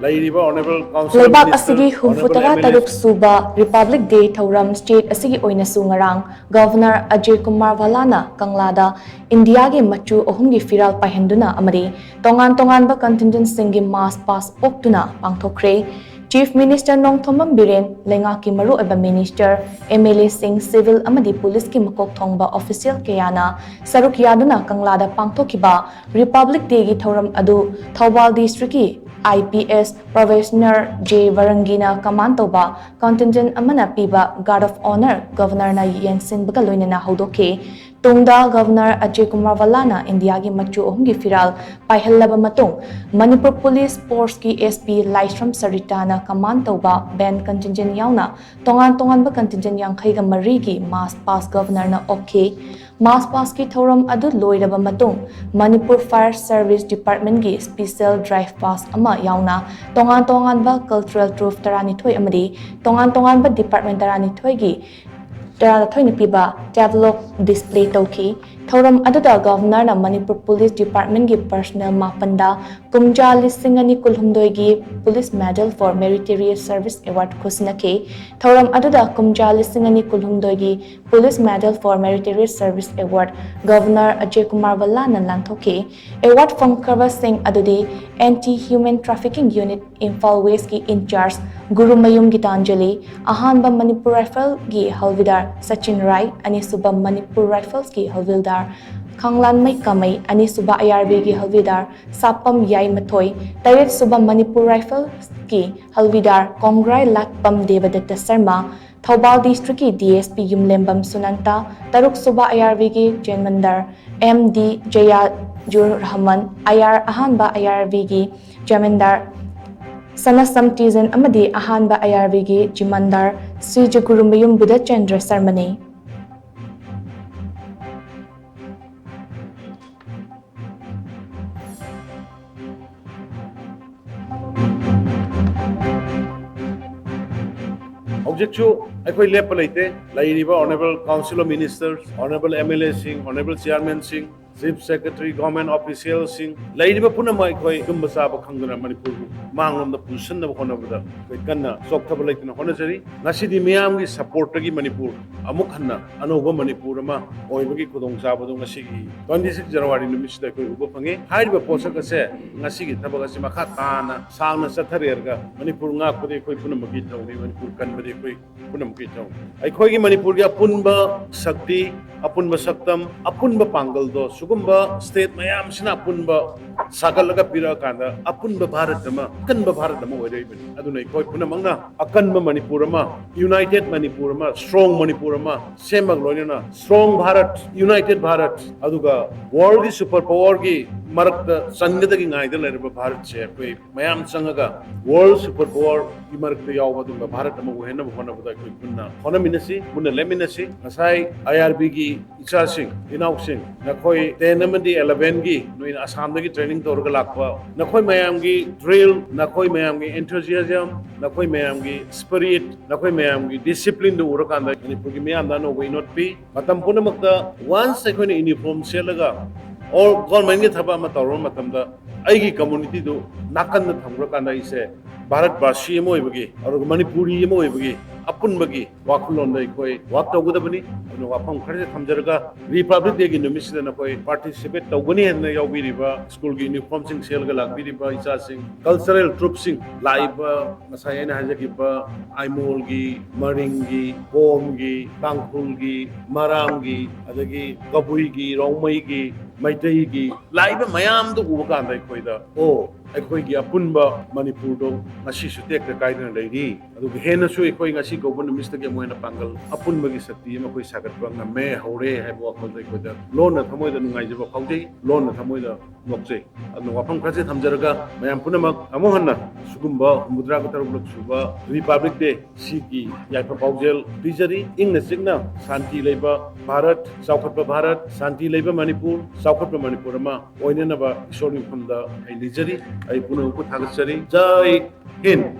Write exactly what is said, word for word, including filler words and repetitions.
ꯂꯩꯔꯤꯕ Honourable Council of ꯂꯩꯕꯥꯛ Ministers, ꯑꯁꯤꯒꯤ ꯍꯨꯝꯐꯨ ꯇꯔꯥ ꯇꯔꯨꯛ ꯁꯨꯕ Republic Day ꯊꯧꯔꯝ state ꯑꯁꯤꯒꯤ ꯑꯣꯏꯅꯁꯨ ꯉꯔꯥꯡ Governor ꯑꯖꯌ ꯀꯨꯃꯥꯔ ꯚꯜꯂꯥꯅ ꯀꯪꯂꯥꯗ ꯏꯟꯗꯤꯌꯥꯒꯤ ꯃꯆꯨ ꯑꯍꯨꯝꯒꯤ ꯐꯤꯔꯥꯜ ꯄꯥꯏꯍꯟꯗꯨꯅ ꯑꯃꯗꯤ ꯇꯣꯉꯥꯟ ꯇꯣꯉꯥꯟꯕ contingentꯁꯤꯡꯒꯤ march past ꯑꯣꯛꯇꯨꯅ ꯄꯥꯡꯊꯣꯛꯈ꯭ꯔꯦ꯫ Chief Minister Nongthombam Biren, ꯂꯩꯉꯥꯛꯀꯤ ꯃꯔꯨꯑꯣꯏꯕ minister, MLAꯁꯤꯡ, civil ꯑꯃꯗꯤ policeꯀꯤ ꯃꯀꯣꯛ ꯊꯣꯡꯕ official ꯀꯌꯥꯅ ꯁꯔꯨꯛ ꯌꯥꯗꯨꯅ ꯀꯪꯂꯥꯗ ꯄꯥꯡꯊꯣꯛꯈꯤꯕ Republic Dayꯒꯤ ꯊꯧꯔꯝ ꯑꯗꯨ Thoubal districtꯀꯤ IPS Professional J ꯚꯔꯪꯒꯤꯅ command ꯇꯧꯕ contingent ꯑꯃꯅ ꯄꯤꯕ guard of honour Governorꯅ ꯌꯦꯡꯁꯤꯟꯕꯒ ꯂꯣꯏꯅꯅ ꯍꯧꯗꯣꯛꯈꯤ꯫ ꯇꯨꯡꯗ Governor ꯑꯖꯌ ꯀꯨꯃꯥꯔ ꯚꯜꯂꯥꯅ ꯏꯟꯗꯤꯌꯥꯒꯤ ꯃꯆꯨ ꯑꯍꯨꯝꯒꯤ ꯐꯤꯔꯥꯜ ꯄꯥꯏꯍꯜꯂꯕ ꯃꯇꯨꯡ, ꯃꯅꯤꯄꯨꯔ Police Forceꯀꯤ SP ꯂꯥꯏꯁ꯭ꯔꯝ ꯁꯔꯤꯇꯥꯅ command ꯇꯧꯕ band contingent ꯌꯥꯎꯅ ꯇꯣꯉꯥꯟ ꯇꯣꯉꯥꯟꯕ contingent ꯌꯥꯡꯈꯩꯒ ꯃꯔꯤꯒꯤ march past Governorꯅ ꯑꯣꯛꯈꯤ꯫ March pastꯀꯤ ꯊꯧꯔꯝ ꯑꯗꯨ ꯂꯣꯏꯔꯕ ꯃꯇꯨꯡ, Manipur Fire Service Departmentꯀꯤ special drive past ꯑꯃ ꯌꯥꯎꯅ ꯇꯣꯉꯥꯟ ꯇꯣꯉꯥꯟꯕ cultural troupe ꯇꯔꯥꯅꯤꯊꯣꯏ ꯑꯃꯗꯤ ꯇꯣꯉꯥꯟ ꯇꯣꯉꯥꯟꯕ department ꯇꯔꯥꯅꯤꯊꯣꯏꯒꯤ ꯇꯔꯥꯅꯤꯊꯣꯏꯅ ꯄꯤꯕ tableau display ꯇꯧꯈꯤ꯫ ꯊꯧꯔꯝ ꯑꯗꯨꯗ Governorꯅ ꯃꯅꯤꯄꯨꯔ Police Departmentꯀꯤ personnel ꯃꯥꯄꯟꯗ ꯀꯨꯝꯖꯥ ꯂꯤꯁꯤꯡ ꯑꯅꯤ ꯀꯨꯟꯍꯨꯝꯗꯣꯏꯒꯤ Police Medal for Meritorious Service Award ꯈꯨꯠꯁꯤꯟꯅꯈꯤ꯫ ꯊꯧꯔꯝ ꯑꯗꯨꯗ ꯀꯨꯝꯖꯥ ꯂꯤꯁꯤꯡ ꯑꯅꯤ ꯀꯨꯟꯍꯨꯝꯗꯣꯏꯒꯤ Police Medal for Meritorious Service Award Governor Ajay Kumar ꯚꯜꯂꯥꯅ ꯂꯥꯟꯊꯣꯛꯈꯤ꯫ Award ꯐꯪꯈ꯭ꯔꯕꯁꯤꯡ ꯑꯗꯨꯗꯤ Anti Human Trafficking Unit Imphal Westꯀꯤ in-charge Gurumayum Gitanjali, ꯑꯍꯥꯟꯕ ꯃꯅꯤꯄꯨꯔ Rifleꯒꯤ ꯍꯧꯜꯗꯥꯔ ꯁꯆꯤꯟ ꯔꯥꯏ, ꯑꯅꯤꯁꯨꯕ ꯃꯅꯤꯄꯨꯔ Riflesꯀꯤ ꯍꯧꯜꯗꯥꯔ ꯈꯥꯡꯂꯥꯟꯃꯩ ꯀꯥꯃꯩ, ꯑꯅꯤꯁꯨꯕ IRBꯒꯤ ꯍꯧꯜꯗꯥꯔ ꯁꯥꯄꯝ ꯌꯥꯏꯃꯊꯣꯏ, ꯇꯔꯦꯠꯁꯨꯕ Manipur Riflesꯀꯤ ꯍꯧꯜꯗꯥꯔ ꯀꯣꯡꯒ꯭ꯔꯥꯏ ꯂꯥꯛꯄꯝ ꯗꯦꯕꯗꯠꯇ Sharma, Thoubal districtꯀꯤ DSP ꯌꯨꯝꯂꯦꯝꯕꯝ ꯁꯨꯅꯟꯇ, ꯇꯔꯨꯛꯁꯨꯕ IRBꯒꯤ ꯖꯦꯃꯟꯗꯥꯔ M D ꯖꯌꯥꯖꯨꯔ Rahman, IR ꯑꯍꯥꯟꯕ IRBꯒꯤ ꯖꯃꯤꯟꯗꯥꯔ ꯁꯅꯥꯁꯝ ꯇꯤꯖꯟ ꯑꯃꯗꯤ ꯑꯍꯥꯟꯕ IRBꯒꯤ ꯖꯃꯤꯟꯗꯥꯔ ꯁ꯭ꯔꯤ ꯖꯒꯨꯔꯨꯃꯌꯨꯝ ꯕꯨꯙꯆꯟꯗ꯭ꯔ ꯁꯔꯃꯅꯤ꯫ ꯍꯧꯖꯤꯛꯁꯨ ꯑꯩꯈꯣꯏ ꯂꯦꯞꯄ ꯂꯩꯇꯦ꯫ ꯂꯩꯔꯤꯕ Honourable Council of Ministers, Honourable MLAꯁꯤꯡ, Honourable Chairmanꯁꯤꯡ, Chief Secretary, government officialꯁꯤꯡ, ꯂꯩꯔꯤꯕ ꯄꯨꯝꯅꯃꯛ ꯑꯩꯈꯣꯏ ꯇꯨꯝꯕ ꯆꯥꯕ ꯈꯪꯗꯅ ꯃꯅꯤꯄꯨꯔꯕꯨ ꯃꯥꯡꯂꯣꯝꯗ ꯄꯨꯁꯤꯟꯅꯕ ꯍꯣꯠꯅꯕꯗ ꯑꯩꯈꯣꯏ ꯀꯟꯅ ꯆꯣꯛꯊꯕ ꯂꯩꯇꯅ ꯍꯣꯠꯅꯖꯔꯤ꯫ ꯉꯁꯤꯗꯤ ꯃꯤꯌꯥꯝꯒꯤ supportꯇꯒꯤ ꯃꯅꯤꯄꯨꯔ ꯑꯃꯨꯛ ꯍꯟꯅ ꯑꯅꯧꯕ ꯃꯅꯤꯄꯨꯔ ꯑꯃ ꯑꯣꯏꯕꯒꯤ ꯈꯨꯗꯣꯡꯆꯥꯕꯗꯨ ꯉꯁꯤꯒꯤ twenty six January ꯅꯨꯃꯤꯠꯁꯤꯗ ꯑꯩꯈꯣꯏ ꯎꯕ ꯐꯪꯉꯤ꯫ ꯍꯥꯏꯔꯤꯕ ꯄꯣꯠꯁꯛ ꯑꯁꯦ, ꯉꯁꯤꯒꯤ ꯊꯕꯛ ꯑꯁꯤ ꯃꯈꯥ ꯇꯥꯅ ꯁꯥꯡꯅ ꯆꯠꯊꯔꯦꯔꯒ ꯃꯅꯤꯄꯨꯔ ꯉꯥꯛꯄꯗꯤ ꯑꯩꯈꯣꯏ ꯄꯨꯝꯅꯃꯛꯀꯤ ꯏꯊꯧꯅꯤ, ꯃꯅꯤꯄꯨꯔ ꯀꯟꯕꯗꯤ ꯑꯩꯈꯣꯏ ꯄꯨꯝꯅꯃꯛꯀꯤ ꯏꯊꯧꯅꯤ꯫ ꯑꯩꯈꯣꯏꯒꯤ ꯃꯅꯤꯄꯨꯔꯒꯤ ꯑꯄꯨꯟꯕ ꯁꯛꯇꯤ, ꯑꯄꯨꯟꯕ ꯁꯛꯇꯝ, ꯑꯄꯨꯟꯕ ꯄꯥꯡꯒꯜꯗꯣ ꯁꯤꯒꯨꯝꯕ state ꯃꯌꯥꯝꯁꯤꯅ ꯑꯄꯨꯟꯕ ꯁꯥꯒꯠꯂꯒ ꯄꯤꯔꯛꯑꯀꯥꯟꯗ ꯑꯄꯨꯟꯕ ꯚꯥꯔꯠ ꯑꯃ, ꯑꯀꯟꯕ ꯚꯥꯔꯠ ꯑꯃ ꯑꯣꯏꯔꯛꯏꯕꯅꯤ꯫ ꯑꯗꯨꯅ ꯑꯩꯈꯣꯏ ꯄꯨꯝꯅꯃꯛꯅ ꯑꯀꯟꯕ ꯃꯅꯤꯄꯨꯔ ꯑꯃ, united ꯃꯅꯤꯄꯨꯔ ꯑꯃ, strong ꯃꯅꯤꯄꯨꯔ ꯑꯃ ꯁꯦꯝꯕꯒ ꯂꯣꯏꯅꯅ strong ꯚꯥꯔꯠ, united ꯚꯥꯔꯠ, ꯑꯗꯨꯒ worldꯒꯤ super powerꯒꯤ ꯃꯔꯛꯇ ꯆꯟꯒꯗꯒꯤ ꯉꯥꯏꯗ ꯂꯩꯔꯕ ꯚꯥꯔꯠꯁꯦ ꯑꯩꯈꯣꯏ ꯃꯌꯥꯝ ꯆꯪꯉꯒ world super powerꯒꯤ ꯃꯔꯛꯇ ꯌꯥꯎꯕ ꯑꯗꯨꯒꯨꯝꯕ ꯚꯥꯔꯠ ꯑꯃ ꯑꯣꯏꯍꯟꯅꯕ ꯍꯣꯠꯅꯕꯗ ꯑꯩꯈꯣꯏ ꯄꯨꯟꯅ ꯍꯣꯠꯅꯃꯤꯟꯅꯁꯤ, ꯄꯨꯟꯅ ꯂꯦꯞꯃꯤꯟꯅꯁꯤ꯫ ꯉꯁꯥꯏ IRBꯒꯤ ꯏꯆꯥꯁꯤꯡ, ꯏꯅꯥꯎꯁꯤꯡ, ꯅꯈꯣꯏ ten ꯑꯃꯗꯤ elevenꯒꯤ ꯅꯣꯏꯅ ꯑꯁꯥꯝꯗꯒꯤ training ꯇꯧꯔꯒ ꯂꯥꯛꯄ, ꯅꯈꯣꯏ ꯃꯌꯥꯝꯒꯤ drill, ꯅꯈꯣꯏ ꯃꯌꯥꯝꯒꯤ enthusiasm, ꯅꯈꯣꯏ ꯃꯌꯥꯝꯒꯤ spirit, ꯅꯈꯣꯏ ꯃꯌꯥꯝꯒꯤ disciplineꯗꯨ ꯎꯔꯀꯥꯟꯗ ꯃꯅꯤꯄꯨꯔꯒꯤ ꯃꯤꯌꯥꯝꯅ ꯑꯅꯧꯕ ꯏꯅꯣꯠ ꯄꯤ꯫ ꯃꯇꯝ ꯄꯨꯝꯅꯃꯛꯇ once ꯑꯩꯈꯣꯏꯅ uniform ꯁꯦꯠꯂꯒ or governmentꯒꯤ ꯊꯕꯛ ꯑꯃ ꯇꯧꯔꯕ ꯃꯇꯝꯗ ꯑꯩꯒꯤ communityꯗꯨ ꯅꯥꯀꯟꯗ ꯊꯝꯈ꯭ꯔꯀꯥꯟꯗ ꯑꯩꯁꯦ ꯚꯥꯔꯠ ꯚꯥꯁꯤ ꯑꯃ ꯑꯣꯏꯕꯒꯤ, ꯑꯗꯨꯒ ꯃꯅꯤꯄꯨꯔꯤ ꯑꯃ ꯑꯣꯏꯕꯒꯤ ꯑꯄꯨꯟꯕꯒꯤ ꯋꯥꯈꯜꯂꯣꯟꯗ ꯑꯩꯈꯣꯏ work ꯇꯧꯒꯗꯕꯅꯤ꯫ ꯑꯗꯨꯅ ꯋꯥꯐꯝ ꯈꯔꯁꯦ ꯊꯝꯖꯔꯒ Republic Dayꯒꯤ ꯅꯨꯃꯤꯠꯁꯤꯗ ꯅꯈꯣꯏ participate ꯇꯧꯒꯅꯤ ꯍꯥꯏꯗꯅ ꯌꯥꯎꯕꯤꯔꯤꯕ schoolꯒꯤ uniformꯁꯤꯡ ꯁꯦꯠꯂꯒ ꯂꯥꯛꯄꯤꯔꯤꯕ ꯏꯆꯥꯁꯤꯡ, cultural troupeꯁꯤꯡ, ꯂꯥꯛꯏꯕ ꯉꯁꯥꯏ ꯑꯩꯅ ꯍꯥꯏꯖꯈꯤꯕ ꯑꯥꯏꯃꯣꯜꯒꯤ, ꯃꯔꯤꯡꯒꯤ, ꯀꯣꯝꯒꯤ, ꯇꯥꯡꯈꯨꯜꯒꯤ, ꯃꯔꯥꯝꯒꯤ, ꯑꯗꯒꯤ ꯀꯕꯨꯏꯒꯤ, ꯔꯣꯡꯃꯩꯒꯤ, ꯃꯩꯇꯩꯒꯤ ꯂꯥꯛꯏꯕ ꯃꯌꯥꯝꯗꯨ ꯎꯕ ꯀꯥꯟꯗ ꯑꯩꯈꯣꯏꯗ, ꯑꯣ, ꯑꯩꯈꯣꯏꯒꯤ ꯑꯄꯨꯟꯕ ꯃꯅꯤꯄꯨꯔꯗꯣ ꯉꯁꯤꯁꯨ ꯇꯦꯛꯇ ꯀꯥꯏꯗꯅ ꯂꯩꯔꯤ꯫ ꯑꯗꯨꯒ ꯍꯦꯟꯅꯁꯨ ꯑꯩꯈꯣꯏ ꯉꯁꯤ ꯀꯧꯕ ꯅꯨꯃꯤꯠꯁꯤꯗꯒꯤ ꯑꯃꯨꯛ ꯍꯦꯟꯅ ꯄꯥꯡꯒꯜ ꯑꯄꯨꯟꯕꯒꯤ ꯁꯛꯇꯤ ꯑꯃ ꯑꯩꯈꯣꯏ ꯁꯥꯒꯠꯄ ꯉꯝꯃꯦ, ꯍꯧꯔꯦ ꯍꯥꯏꯕ ꯋꯥꯈꯜꯗ ꯑꯩꯈꯣꯏꯗ ꯂꯣꯟꯅ ꯊꯃꯣꯏꯗ ꯅꯨꯡꯉꯥꯏꯖꯕ ꯐꯥꯎꯖꯩ, ꯂꯣꯟꯅ ꯊꯃꯣꯏꯗ ꯅꯣꯛꯆꯩ꯫ ꯑꯗꯨꯅ ꯋꯥꯐꯝ ꯈꯔꯁꯦ ꯊꯝꯖꯔꯒ ꯃꯌꯥꯝ ꯄꯨꯝꯅꯃꯛ ꯑꯃꯨꯛ ꯍꯟꯅ ꯁꯤꯒꯨꯝꯕ ꯍꯨꯝꯐꯨꯇꯔꯥꯒ ꯇꯔꯨꯛꯂꯛ ꯁꯨꯕ Republic Day ꯁꯤꯒꯤ ꯌꯥꯏꯐ ꯄꯥꯎꯖꯦꯜ ꯄꯤꯖꯔꯤ꯫ ꯏꯪꯅ ꯆꯤꯛꯅ ꯁꯥꯟꯇꯤ ꯂꯩꯕ ꯚꯥꯔꯠ, ꯆꯥꯎꯈꯠꯄ ꯚꯥꯔꯠ, ꯁꯥꯟꯇꯤ ꯂꯩꯕ ꯃꯅꯤꯄꯨꯔ, ꯆꯥꯎꯈꯠꯄ ꯃꯅꯤꯄꯨꯔ ꯑꯃ ꯑꯣꯏꯅꯅꯕ ꯏꯁꯣꯔꯒꯤ ꯃꯐꯝꯗ ꯑꯩ ꯅꯤꯖꯔꯤ꯫ ꯑꯩ ꯄꯨꯝꯅꯃꯛꯄꯨ ꯊꯥꯒꯠꯆꯔꯤ꯫ ꯖꯥꯏ ꯍꯤꯟꯗ꯫